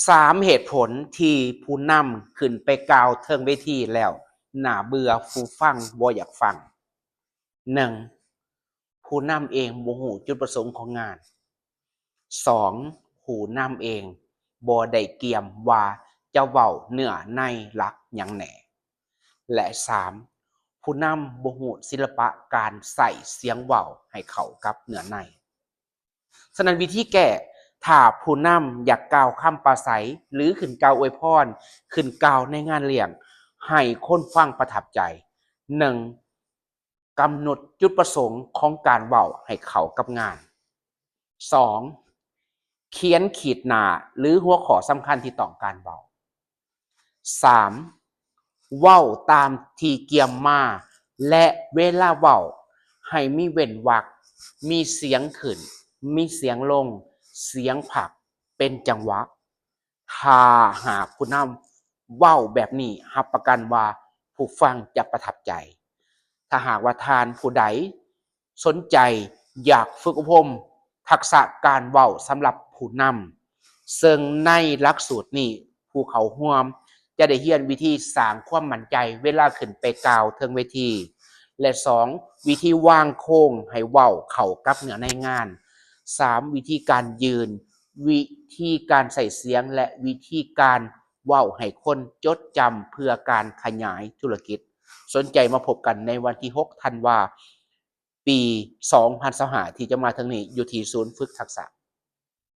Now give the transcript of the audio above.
ສາມເຫດຜົນທີ່ຜູ້ນຳຂຶ້ນໄປກ່າວເທິງເວທີແລ້ວໜ້າເບື່ອ, ຜູ້ຟັງບໍ່ຢາກຟັງ. ໜຶ່ງ, ຜູ້ນຳເອງບໍ່ຮູ້ຈຸດປະສົງຂອງງານ. ສອງ, ຜູ້ນຳເອງບໍ່ໄດ້ກຽມວ່າຈະເວົ້າເນື້ອໃນຫຼັກຫຍັງແດ່. ແລະ ສາມ, ຜູ້ນຳບໍ່ຮູ້ສິລະປະການໃຊ້ສຽງເວົ້າໃຫ້ເຂົ້າກັບເນື້ອໃນ. ສະນັ້ນ ວິທີແກ້, ຖ້າຜູ້ນຳຢາກກ່າວຄຳປາໄສ ຫຼື ຂຶ້ນກ່າວອວຍພອນ, ຂຶ້ນກ່າວໃນງານລ້ຽງ ໃຫ້ຄົນຟັງປະທັບໃຈ, ໜຶ່ງ, ກຳນົດຈຸດປະສົງຂອງການເວົ້າໃຫ້ເຂົ້າກັບງານ. ສອງ, ຂຽນຂີດໜ້າ ຫຼື ຫົວຂໍ້ສຳຄັນທີ່ຕ້ອງການເວົ້າ. ສາມ, ເວົ້າຕາມທີ່ກຽມມາ ແລະ ເວລາເວົ້າໃຫ້ມີເວັ້ນວັກ, ມີສຽງຂຶ້ນ, ມີສຽງລົງ, ສຽງພັກເປັນຈັງຫວະ. ຖ້າຫາກຜູ້ນຳເວົ້າແບບນີ້, ຮັບປະກັນວ່າຜູ້ຟັງຈະປະທັບໃຈ. ຖ້າຫາກວ່າທ່ານຜູ້ໃດສົນໃຈຢາກຝຶກອົບຮົມທັກສະການເວົ້າສຳລັບຜູ້ນຳ, ເຊິ່ງໃນຫຼັກສູດນີ້ ຜູ້ເຂົ້າຮ່ວມຈະໄດ້ຮຽນວິທີສ້າງຄວາມໝັ້ນໃຈເວລາຂຶ້ນໄປກ່າວເທິງເວທີ ແລະ ສອງ, ວິທີວາງໂຄງໃຫ້ເວົ້າເຂົ້າກັບເນື້ອໃນງານ. ສາມ, ວິທີການຢືນ, ວິທີການໃຊ້ສຽງ ແລະ ວິທີການເວົ້າໃຫ້ຄົນຈົດຈຳເພື່ອການຂະຫຍາຍທຸລະກິດ. ສົນໃຈມາພົບກັນໃນວັນທີຫົກ ທັນວາ ປີສອງພັນຊາວຫ້າ ທີ່ຈະມາເຖິງນີ້ ຢູ່ທີ່ສູນຝຶກທັກສະ.